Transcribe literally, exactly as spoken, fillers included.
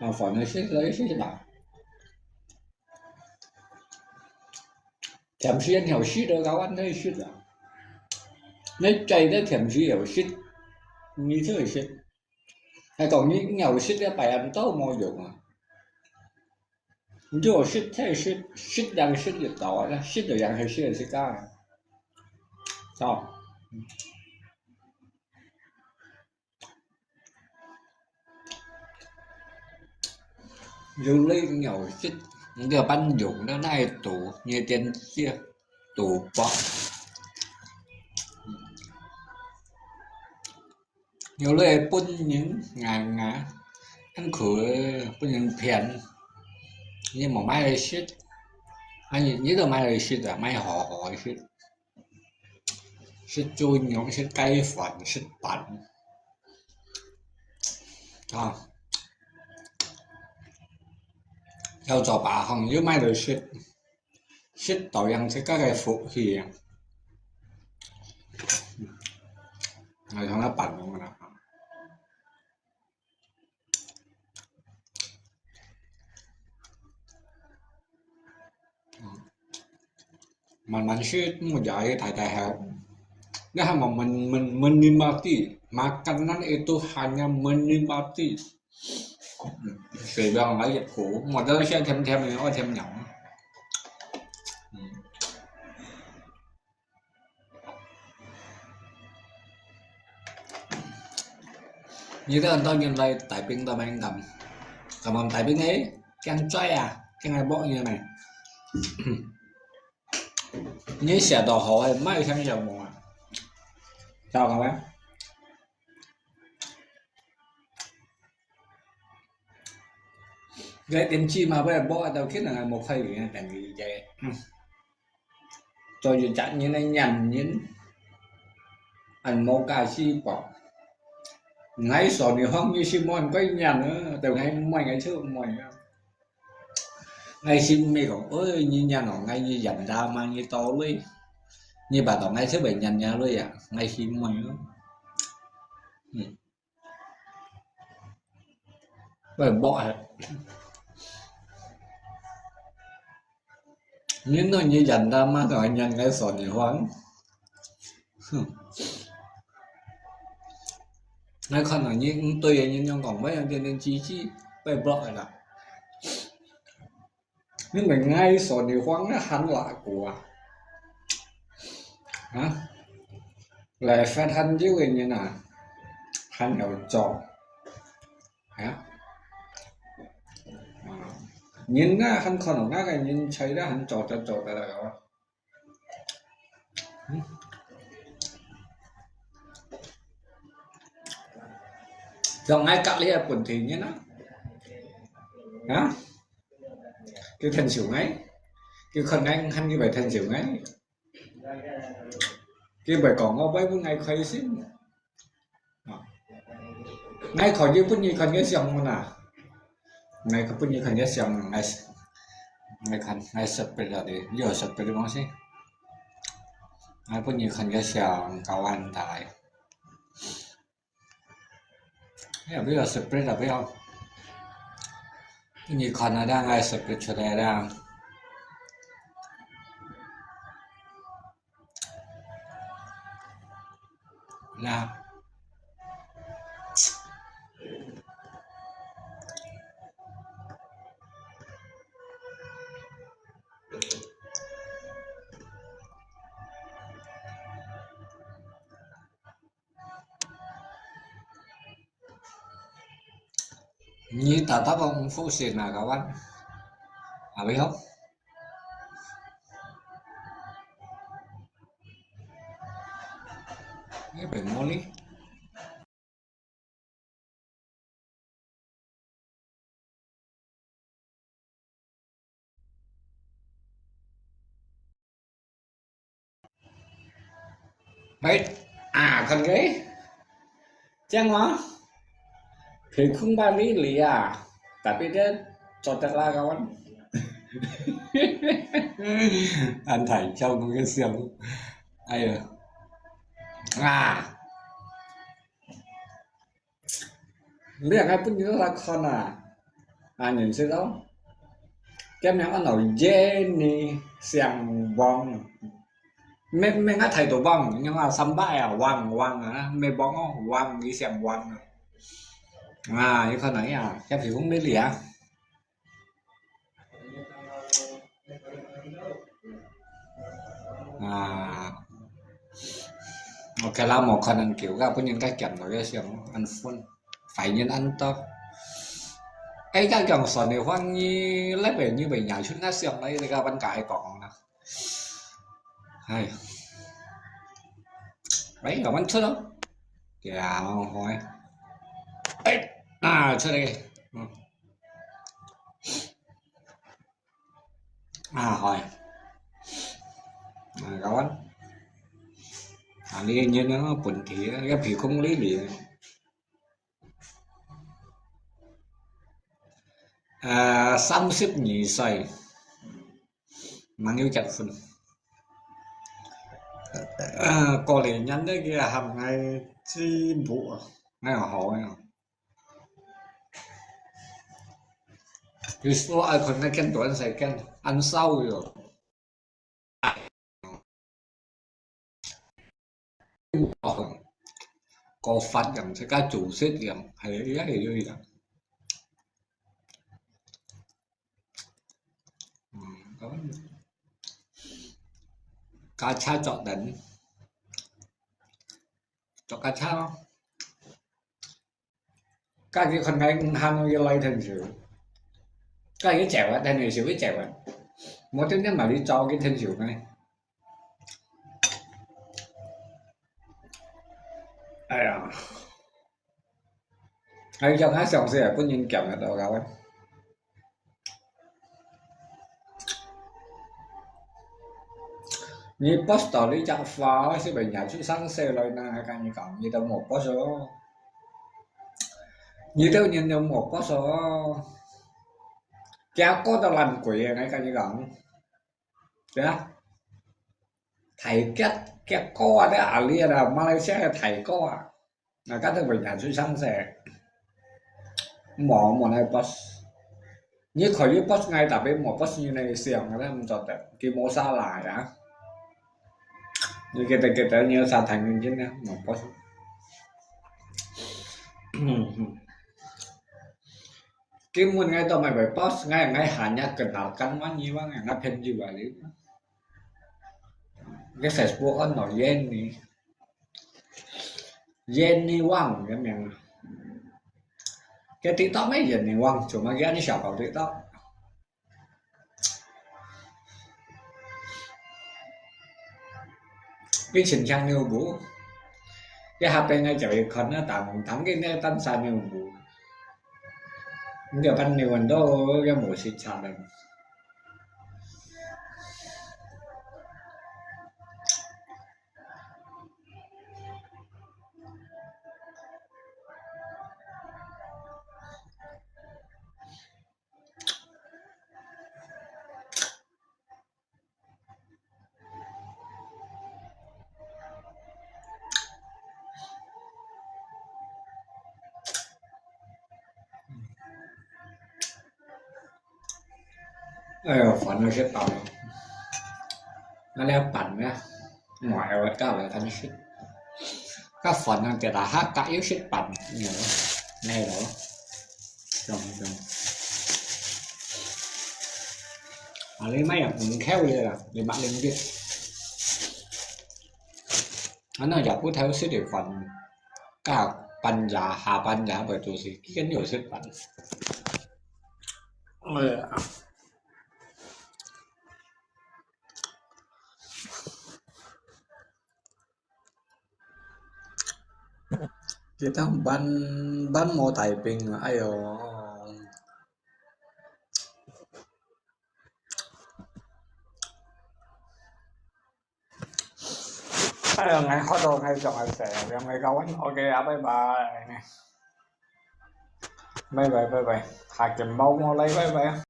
啊，反正现在是吧，甜食也好食的，搞完可以食啊。你嘴个甜食也好食，你就会食。还讲你好食个白ăn都无用啊。你就有食，太食，食量食就到啊，食的量还是自家。哦。 肉類你有食，你个粄肉，你哪会肚，你点食肚饱。肉類分人硬硬，很苦，分人骗，你莫买来食，啊你，你都买来食啊，买好好个食。 食豬肉，食雞飯，食粄。啊，要做八項，又買到食，食到養自家个福氣啊！啊，像那粄咁啦。 慢慢食，莫呀，大大口。Dia hanya men-, men-, menikmati. Makanan itu hanya menikmati. Hmm. 水不要拿一口，我都是甜甜的，我甜点。嗯。 你都很多人來大冰都沒敢，敢問大冰誒，驚嘴啊，驚愛剝你咩？你寫到好誒，賣相有無啊？曉得咩？該點知嘛，不然剝到去那無快樂，等於這。嗯。 做一隻人个男人，恁無價值吧。𠊎說你好，你是無人該人啊，對𠊎毋愛，𠊎就毋愛啊。𠊎是毋會講，哎，你人哦，𠊎你人家嘛，你到位，你把到𠊎就會人家位啊，𠊎是毋愛啊。嗯。 會剝啊。你弄你人家嘛，同人家說你話。哼。𠊎看到你，嗯，對人家講，我有點點雞雞，會剝的啦。 你們愛說你話，那還哪個啊？啊？來發現有个人啊，還有做。啊？啊，人啊，還看到那個人才啦，還做得做得了。嗯。像𠊎隔離个本地人啊，啊？ 佢𢯭手𠊎，佢看𠊎，喊佢會𢯭手𠊎。佢會講我，會分𠊎開心。啊，𠊎可以分你看个相片啊。𠊎分你看个相，𠊎，𠊎看，𠊎識別了的，你有識別的東西。𠊎分你看个相，搞完大。 哎呀，不要split了，不要。你看啊，這樣還split出來了。那。你打打个唔服气哪个玩？阿伟好？你被摸哩？ 喂，啊，看个，这样啊，可以空班里里啊，tapi dia做得啦，kawan。安泰照顾个笑，哎呀，啊。 你还不如那看啊，啊，認識咯。佢名安到Jenny姓Wang，毋，毋係𠊎態度Wang，因為三擺啊，Wang，Wang啊，毋係Wang哦，Wang，佢姓Wang啊。啊，佢看到呀，佢皮膚美麗啊。啊，OK啦，無可能救个，分人家撿到个相，恁分，壞人恁多。哎，該講算个話，你禮拜日會拿出那相來，這個分解講啦。哎，喂，我們出咯。對啊，好。哎，啊，出來。嗯。啊，好。啊，kawan。啊，你个人啊，問題啊，个皮膚美麗。呃，三十二歲，吂有結婚。呃，過來年个佢喊𠊎姊妹啊，哎呀，好呀。佢說愛看那間短時間，恁少喲。 過發樣，自家做事樣，係，係，係，係。嗯，咁，駕車著等，著駕車咯。 該佢看𠊎毋行，佢來𢯭手。該佢走啊，𢯭手佢走啊。無定定嘛，你走佢𢯭手咩？哎呀，還有叫佢上次啊，分人撿个到搞啊。 你post到你隻花，係毋係若出生細來呢？𠊎跟你講，你都無post哦。你兜人都無post哦。佢阿哥都爛鬼啊！𠊎跟你講，對啊，大吉，佢哥啊，這阿里啊，馬來西亞个大哥啊。 𠊎家頭會拿出聲勢，無，無來post。你可以post𠊎，tapi無post你个相，𠊎毋做得，佢無salah呀。你記得，記得，你有salah認真啊，無post。嗯，嗯。佢問𠊎做麼个會post，𠊎，𠊎hanya kenalkan你，𠊎，𠊎朋友啊，你。你Facebook安到Jenny。 Jenny Wang个名。佢TikTok咩Jenny Wang，做麼个恁樣小搞TikTok？佢穿長牛步，佢下背个就係看啊，當，當今个單衫牛步。你就看牛很多，佢無識穿个。 哎喲，煩惱死了。那你要辦咩？我愛搞个東西。較煩惱个啦，哈，搞又食飯，你知道嗎？你知道嗎？中，中。啊，你買也毋扣个啦，你買零食。啊，那也不偷食个飯，加半夜，下半夜會做事，跟有食飯。哎呀。 佢兜搬，搬無大兵啊，哎喲。哎呀，𠊎渴到𠊎想愛死，兩個高溫，OK啊，拜拜。拜拜，拜拜，下期無，無來，拜拜。